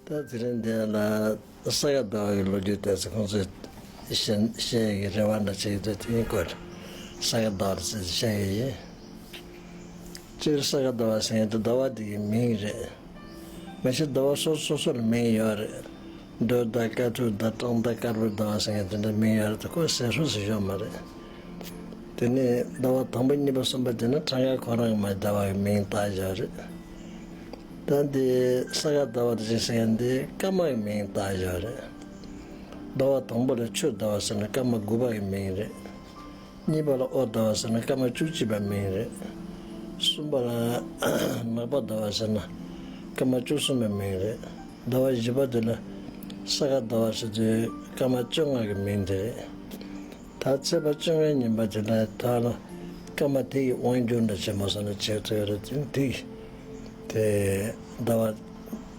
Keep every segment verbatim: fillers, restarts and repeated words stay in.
ད་དེ་རིང་འདི་ལ་ས་ག་ཟླ་བ་གི་ལོ་རྒྱུས་དེ་ཚོ་ཁོང་ཚོས་བཤད་བཤད་ཡག་གི་རེ་བ་འདྲ་བྱེད་ཀྱི་འདུག་དེ་ཡིན་སྐོར་ས་ག་ཟླ་བ་ཟེར་བཤད་ཡག་ཡིན། སྤྱིར་ས་ག་ཟླ་བ་ཟེར་མཁན་དེ་ཟླ་བ་དེ་གི་མིང་རེད། མ་གཞི་ཟླ་བ་སོ་སོ་སོ་ལ་མིང་ཡོད་རེད། སྒྲོལ་ཟླ། དཀར་ཕྲུག་ཟླ། བཀྲག་ཟླ། དཀར་པོའི་ཟླ་བ་ཟེར་མཁན་དེ་འདྲ་མིང་ཡོད་རེད་དེ་ཁོ་ཟེར་ཧྲུག་ཟེར་ཡོད་མ་རེད། དེ་ནས་ཟླ་བ་དང་པོ་གཉིས་པ་གསུམ་པ་དེ་ནི་གྲངས་ཀ་ཁོ་རང་གི་མ་ཟླ་བ་གི་མིང་བཏགས་བཞག་རེད། ད་འདི་ས་ག་ཟླ་བ་དེ་ཅིག་ཟེར་མཁན་འདི་སྐར་མ་གི་མིང་བཏགས་བཞག་རེད། ཟླ་བ་དང་པོ་ལ་ཆུ་ཟླ་བ་ཟེར་ན་སྐར་མ་དགུ་པ་གི་མིང་རེད། གཉིས་པ་ལ་ཨོ་ཟླ་བ་ཟེར་ན་སྐར་མ་བཅུ་གཅིག་པ་མིང་རེད། གསུམ་པ་ལ་ནག་པ་ཟླ་བ་ཟེར་ན་སྐར་མ་བཅུ་གསུམ་པའི་མིང་རེད། ཟླ་བ་བཞི་པ་དེ་ལ་ས་ག་ཟླ་བ་ཟེར་དུས་སྐར་མ་བཅོ་ལྔ་གི་མིང་དེ་རེད། ད་ཚེས་པ་བཅོ་ལྔའི་ཉིན་པ་དེ་ལ་ད་ལ་སྐར་མ་དེ་ཡི་དབང་སྒྱུར་འདྲ་བྱེད་མ་སོང་ན་བྱེད་ཐུབ་ཡོད་རེད། དེ་དེ་ཡི་དེ་ཟླ་བ་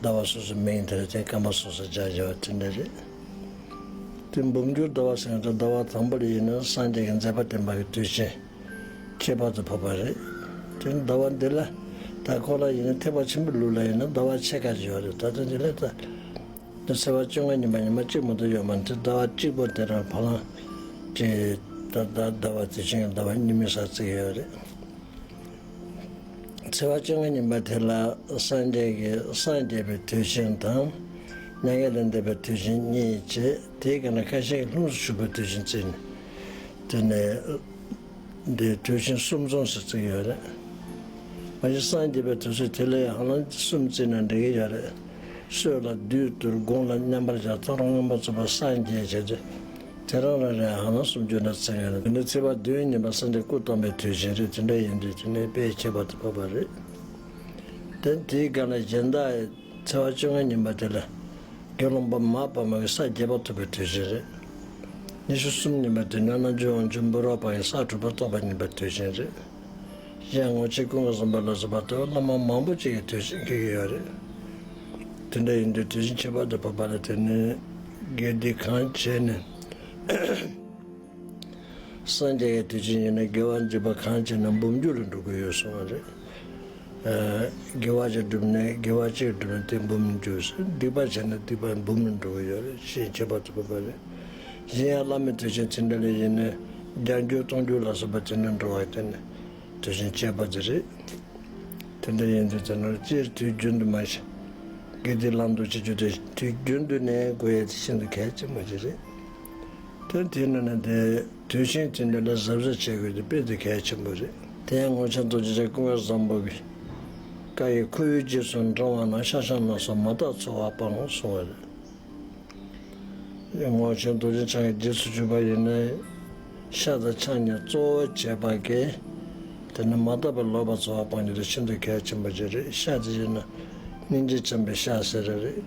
ཟླ་བ་སོ་སོའི་མིང་དེ་རེད། དེ་སྐར་མ་སོ་སོ་སྦྱར་བཞག་པ་དེ་འདྲ་རེད། དེ་འབུམ་འགྱུར་ཟླ་བ་ཟེར་ན་ད་ཟླ་བ་དང་པོ་ལ་ཡིན་ན་སངས་རྒྱས་ཀྱི་མཛད་པ་བསྟན་པ་གི་དུས་ཆེན་ཁྱད་པར་དུ་འཕགས་པ་རེད། དེ་ཟླ་བ་འདི་ལ་ད་ཁོ་ལ་ཡིན་ན་ཐེག་པ་ཆེན་པོའི་ལུགས་ལ་ཡིན་ན་ཟླ་བ་ཕྱེད་ཀ་ཅིག་ཡོད་རེད། ད་ལྟ་འདི་ལ་ད་ད་ཚེས་པ་བཅོ་ལྔ་ཉིན་པ་ཉི་མ་གཅིག་མ་གཏོགས་ཡོད་མ་རེད། དེ་ཟླ་བ་གཅིག་པོ་དེ་རང་བ་ལང་གི་ད་ད་ཟླ་བ་དུས་ཆེན་གྱི་ཟླ་བ་གཉིས་མིན་ས་བརྩི་གི་ཡོད་རེད། ཚེས་པ་བཅོ་ལྔ་ཉིན་པ་དེ་ལ་སངས་རྒྱས་ཀྱི་སངས་རྒྱས་པའི་དུས་ཆེན་དང་། མྱ་ངན་ལས་འདས་པའི་དུས་ཆེན་གཉིས་བྱས། དེའི་སྒང་ལ་ཁ་ཤས་ཀྱིས་ལྷུམས་སུ་ཞུགས་པའི་དུས་ཆེན་བརྩིས་ནས། དེ་ནས་འདི་དུས་ཆེན་གསུམ་འཛོམས་སུ་བརྩི་གི་ཡོད་རེད། མ་གཞི་སངས་རྒྱས་པའི་དུས་ཚོད་དེ་ལ་ཡང་ཧ་ལམ་གསུམ་བརྩིས་ན་འགྲིག་གི་ཡོད་རེད། སྲོད་ལ་བདུད་འདུལ། དགུང་ལ་མཉམ་པར་བཞག། ཐོ་རངས་མངོན་པར་རྫོགས་པར་སངས་རྒྱས་བྱས་ཏེ། དེ་རང་ལ་རེ་ཧ་ལམ་སུམ་ཅུ་ན་ཚང་ཡོད་རེད། དེ་ནས་ཚེས་པ་བདུན་ཉིན་པ་སངས་རྒྱས་སྐུ་བལྟམས་པའི་དུས་ཆེན་རེད། དེ་འདྲ་ཡིན་དུས་དེ་ནས་དཔེ་ཁྱད་པར་དུ་འཕགས་པ་རེད། དེ་དེའི་སྒང་ལ་གཞན་དག་ཚེས་པ་བཅོ་ལྔ་ཉིན་པ་དེ་ལ་དགེ་སློང་པ་མ་པ་མ་གི་ས་བརྒྱད་པ་ཐོབ་པའི་དུས་ཆེན་རེད། ཉི་ཤུ་གསུམ་ཉིན་པ་དེ་ནས་རྣལ་འབྱོར་དབང་ཕྱུག་འབུམ་རམས་པ་ཡི་ས་དྲུག་པ་ཐོབ་པ་ཉིན་པའི་དུས་ཆེན་རེད། གཞན་ངོ་ཆེན་ཀུན་དགའ་བཟང་པོ་ལ་སོགས་པ་ལྟ་བུ་བླ་མ་མང་པོ་ཅིག་གི་དུས་ཆེན་འཁེལ་གྱི་ཡོད་རེད། དེ་འདྲ་ཡིན་དུས་དུས་ཆེན་ཁྱད་པར་དུ་འཕགས་པ་ལ་དེ་ནི་དགེ་སྡིག་གང་བྱས་ནས་སངས་རྒྱས་ཀྱི་དུས་ཆེན་ཡིན་ན་དགེ་བ་འཇིགས་པ་གང་བྱས་ན་འབུམ་འགྱུར་ལ་འགྲོ་གི་ཡོད་གསུངས་པ་རེད། དགེ་བ་ཅིག་བསྒྲུབས་ནས་དགེ་བ་གཅིག་བསྒྲུབས་ནས་དེ་འབུམ་འགྱུར། སྡིག་པ་བྱས་ན་སྡིག་པ་འབུམ་ལ་འགྲོ་གི་ཡོད་རེད། ཞེས་ཁྱད་པར་དུ་འཕགས་པ་རེད། གཞན་ཡང་བླ་མའི་དུས་ཆེན་དེ་འདྲ་ལ་ཡིན་ན་བརྒྱ་འགྱུར་སྟོང་འགྱུར་ལ་སོགས་པ་དེ་འདྲ་འགྲོ་བ་དེ་ནི་དུས་ཆེན་ཁྱད་པར་དེ་རེད། དེ་འདྲ་ཡིན་དུས་དེ་ནོར་སྤྱིར་དུས་རྒྱུན་དུ་མ་ཞིག་དགེ་སྡིག་བླང་དོར་བྱེད་རྒྱུ་དེ་དུས་རྒྱུན་དུ་ནས་དགོས་ཡས་དེ་ཤིན་ཏུ་གལ་ཆེན་པོ་ཞིག་རེད། དོན་དེའི་ནང་ནས་དེ་དུས་ཆེན་དེ་འདྲ་ལ་གཟབ་གཟབ་བྱེད་དགོས་དེ་དཔེ་དེ་གལ་ཆེན་པོ་རེད། དེ་ཡང་ངོར་ཆེན་རྡོ་རྗེ་འཆང་ཀུན་དགའ་བཟང་པོ་གི་བཀའ་ཡི་ཁོར་ཡུག་རྗེས་སུ་འབྲང་བ་ན། ཤ་ཞེན་སྣ་ཚོགས་མ་དག་འཚོ་བ་སྤང་གསུངས་པ་རེད། ངོར་ཆེན་རྡོ་རྗེ་འཆང་གི་རྗེས་སུ་འཇུག་པ་ཡིན་ན་ཤ་དང་ཆང་གཉིས་གཙོ་བོ་བྱས་པ་གིས་དེ་ནི་མ་དག་པའི་ལོག་པའི་འཚོ་བ་སྤང་རྒྱུ་དེ་ཤིན་ཏུ་གལ་ཆེན་པོ་ཅིག་རེད། ཤ་དེ་ཡིན་ན་སྙིང་རྗེ་ཅན་པའི་ཤ་ཟེར་རེད།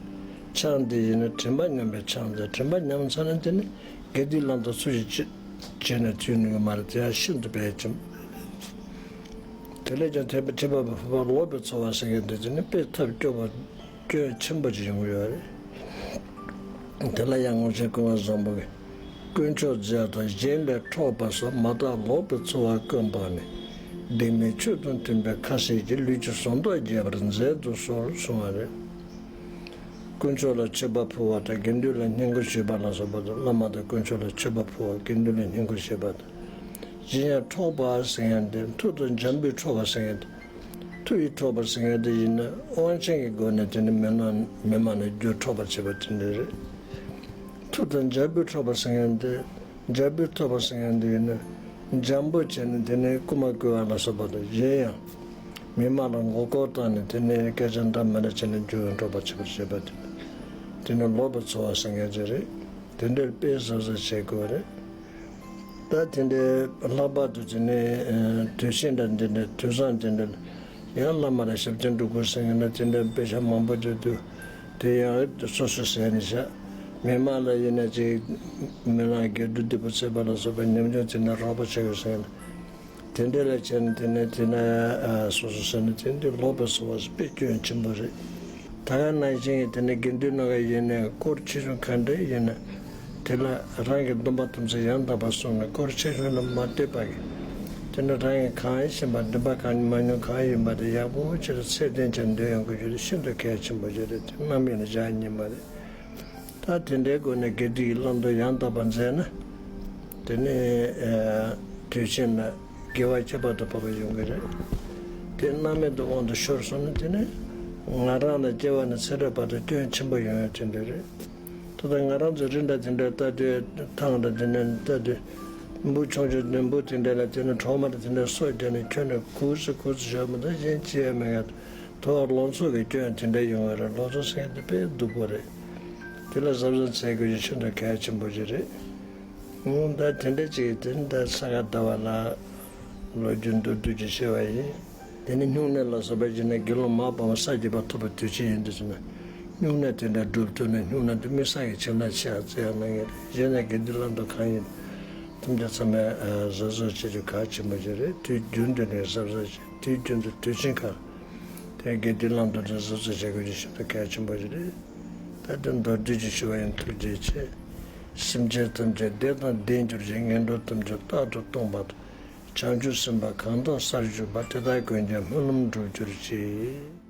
ཆང་དེ་ཡིན་ན་དྲན་པ་ཉམས་པའི་ཆང་དེ། དྲན་པ་ཉམས་ཚར་ན་དེ་ནི་དགེ་སྡིག་བླང་དོར་སུ་ཞིག་བྱེད་བྱེད་ན་ཐུབ་ནི་ཡོད་མ་རེད། དེ་ཡང་ཤིན་ཏུ་གལ་ཆེན་པོ་རེད། དེ་ལས་ཀྱང་ཐེག་པ་ཐེག་པ་འཕགས་པ་ལོག་པའི་འཚོ་བ་ཟེར་མཁན་དེ་དེ་ནི་དཔེ་ཐབས་སྐྱོ་བ་སྐྱོན་ཆེན་པོ་ཅིག་ཡོང་གི་ཡོད་རེད། དེ་ལ་ཡང་ངོར་ཆེན་ཀུན་དགའ་བཟང་པོ་གིས། དཀོན་མཆོག་མཛད་དང་གཞན་ལས་འཕྲོག་པ་སོགས། མ་དག་ལོག་པའི་འཚོ་བ་ཀུན་སྤངས་ནས། སྡིག་མེད་ཆོས་དང་མཐུན་པའི་ཁ་ཟས་ཀྱིས། ལུས་ཀྱི་ཟུངས་ཏོག་རྒྱས་པར་མཛད་དུ་གསོལ་གསུངས་པ་རེད། དཀོན་མཆོག་ལ་མཆོད་པ་ཕུལ་བ་དང་དགེ་འདུན་ལ་བསྙེན་བཀུར་ཞུས་པ་ལ་སོགས་པ་དང་། བླ་མ་དང་དཀོན་མཆོག་ལ་མཆོད་པ་ཕུལ་བ། དགེ་འདུན་ལ་བསྙེན་བཀུར་ཞུས་པ་དང་། གཞན་ཡང་འཕྲོག་པ་ཟེར་མཁན་དེ་མཐུ་དང་འཇམ་པོས་འཕྲོག་པ་ཟེར་མཁན་དེ། མཐུ་ཡིས་འཕྲོག་པ་ཟེར་མཁན་དེ་ཡིན་ན་དབང་ཆེན་གྱི་སྒོ་ནས་དེ་ནི་མི་སྣང་མི་སྨྲ་ནས་རྒྱུ་འཕྲོག་པར་བྱེད་པ་དེ་འདྲ་རེད། མཐུ་དང་འཇམ་པོས་འཕྲོག་པ་ཟེར་མཁན་དེ་འཇམ་པོས་འཕྲོག་པ་ཟེར་མཁན་དེ་ཡིན་ན་འཇམ་པོ་བྱས་ནས་དེ་ནི་རྐུ་མ་རྐུ་བ་ལ་སོགས་པ་དང་། གཞན་ཡང་མི་སྨྲ་ལ་མགོ་སྐོར་བཏང་ནས་དེ་ནི་སྐད་ཆ་འདྲ་མི་འདྲ་བྱས་ནས་རྒྱུ་འཕྲོག་པར་བྱེད་པ་བྱེད་པ་དེ་དེ་ནི་ལོག་པའི་འཚོ་བ་ཟེར་མཁན་ཅིག་རེད། དེ་འདྲར་དཔེ་གཟབ་གཟབ་བྱེད་དགོས་རེད། ད་དེ་འདྲའི་ལྷག་པར་དུ་དེ་ནས་དུས་ཆེན་འདྲ་འདི་འདྲ་དུས་བཟང་དེ་འདྲ་ཡང་བླ་མ་ལ་ཞབས་ཀྱིས་འགྲོ་དགོས་ཟེར་མཁན་ན་དེ་འདྲའི་དཔེ་ཆ་མང་པོ་འདུག་འདུག་དེ་ཡང་སོ་སོས་ཟེར་ནས་བཞག་མི་མང་ལ་ཡིན་ན་ཅིག་མི་ལ་དགེ་སྒྲུབ་སྡིག་པ་བྱེད་པ་ལ་སོགས་པའི་ཉམས་མྱོང་དེ་འདྲ་རོགས་པ་བྱེད་དགོས་ཟེར་མཁན་དེ་འདྲ་ལ་བྱས་ནས་དེ་ནས་དེ་ན་སོ་སོ་ཟེར་ནས་དེ་འདྲའི་ལོག་པའི་འཚོ་བ་དཔེ་སྐྱོན་ཆེན་པོ་རེད། ད་ག་ནང་བཞིན་དེ་ནས་དགེ་འདུན་ནང་ག་ཡིན་ནའི་དཀོར་ཆེ་ཆུང་ག་འདྲ་ཡིན་ན་དེ་ལ་རང་གི་སྡོམ་པ་དམ་ཚིག་ཡང་དག་པ་བསྲུངས་ནས་དཀོར་ཆེ་ཆུང་ལ་མ་ལྟོས་པ་གི་ དེ་འདྲ་རང་གིས་གང་ཡིན་བཞིན་པ་འདུན་པ་གང་ཉིད་མ་མྱོང་གང་ཡིན་པ་དེ་ཡག་པོ་ཆེར་ཚད་ལྡན་ཆེར་འདོན་ཡོང་དགོས་རྒྱུ་དེ་ཤིན་ཏུ་གལ་ཆེན་པོ་ཞིག་རེད། དེ་རྣམ་གཡེང་ལ་བཞག་ཉན་པ་རེད། ད་དེ་འདྲའི་སྒོ་ནས་དགེ་སྡིག་གི་བླང་དོར་ཡང་དག་པ་མཛད་ན། དེ་ནི་ཨ་དུས་ཆེན་ལ་དགེ་བ་ཁྱད་པར་དུ་འཕགས་པ་ཡོང་གི་རེད། དེ་རྣམ་གཡེང་དུ་དབང་དུ་ཤོར་སོང་ན་དེ་ནི་ང་རང་ལ་སྐྱེ་བ་ནས་ཚེ་རབས་བར་དུ་སྐྱོན་ཆེན་པོ་ཡོང་ཡ་དེ་འདྲ་རེད། ད་ལྟ་ང་རང་ཚོ་རི་འདྲ་དེ་འདྲ་ལྟ་དུས་ཐང་འདྲ་དེ་འདྲ་ལྟ་དུས་འབུ་ཆུང་ཆུང་བདུན་འབུ་དེ་འདྲ་ལ་དེ་ནི་གྲོག་མ་འདྲ་དེ་འདྲ་སོ་བརྒྱབ་ནས་ཁྱོན་ནས་གུག་སེ་གུག་སེ་བཞག་མི་འདུག་གཞན་ཅི་ཡང་མེད་ཡ། དོ་བདག་ལང་ཚོ་གི་སྐྱོན་དེ་འདྲ་ཡོང་བ་རེད། ལང་ཚོ་ཟེར་མཁན་དེ་དཔེ་སྡུག་པོ་རེད། དེ་ལ་གཟབ་གཟབ་བྱེད་དགོས་རྒྱུ་ཤིན་ཏུ་གལ་ཆེན་པོ་ཞིག་རེད། ཨང་། ད་དེ་འདྲ་ཅིག་དེ་ནི་ད་ས་ག་ཟླ་བ་ལ་ལོ་རྒྱུས་མདོར་བསྡུས་ཅིག་བཤད་པ་ཡིན། དེ་ནི་སྨྱུང་གནས་ལ་སོགས་པའི་རྗེས་ནས་དགེ་སློང་མ་སྤངས་པ་ས་བརྒྱད་པ་ཐོབ་པའི་དུས་ཆེན་ཡིན་དུས་ཟེར་ན། སྨྱུང་གནས་དེ་འདྲ་སྒྲུབ་ཐུབ་ན་སྨྱུང་གནས་དེ་དམིགས་བསལ་གྱི་ཕྱིར་ན་ཆེ་བ་བརྩི་ཡ་གནང་ངེས་རེད། གཞན་ཡང་དགེ་སྡིག་བླང་དོར་གང་ཡིན་ཐམས་ཅད་ཚང་མས་གཟབ་གཟབ་བྱེད་རྒྱུ་གལ་ཆེན་པོ་ཞིག་རེད། དུས་རྒྱུན་དུ་ནས་གཟབ་གཟབ་བྱེད། དུས་རྒྱུན་དུ་དུས་ཆེན་ཁག་དེ་དགེ་སྡིག་བླང་དོར་དེ་གཟབ་གཟབ་བྱེད་དགོས་རྒྱུ་ཤིན་ཏུ་གལ་ཆེན་པོ་ཞིག་རེད། ད་དེ་མདོར་བསྡུས་ཅིག་ཞུ་བ་ཡིན། ཐུགས་རྗེ་ཆེ། སེམས་ཅན་ཐམས་ཅད་བདེ་དང་ལྡན་གྱུར་ཅིག་ངན་འགྲོ་ཐམས་ཅད་རྟག་ཏུ་སྟོངས་པ་དང་། བྱང་ཆུབ་སེམས་དཔའ་གང་དག་སར་བཞུགས་པ། དེ་དག་ཀུན་ཀྱང་སྨོན་ལམ་འགྲུབ་གྱུར་ཅིག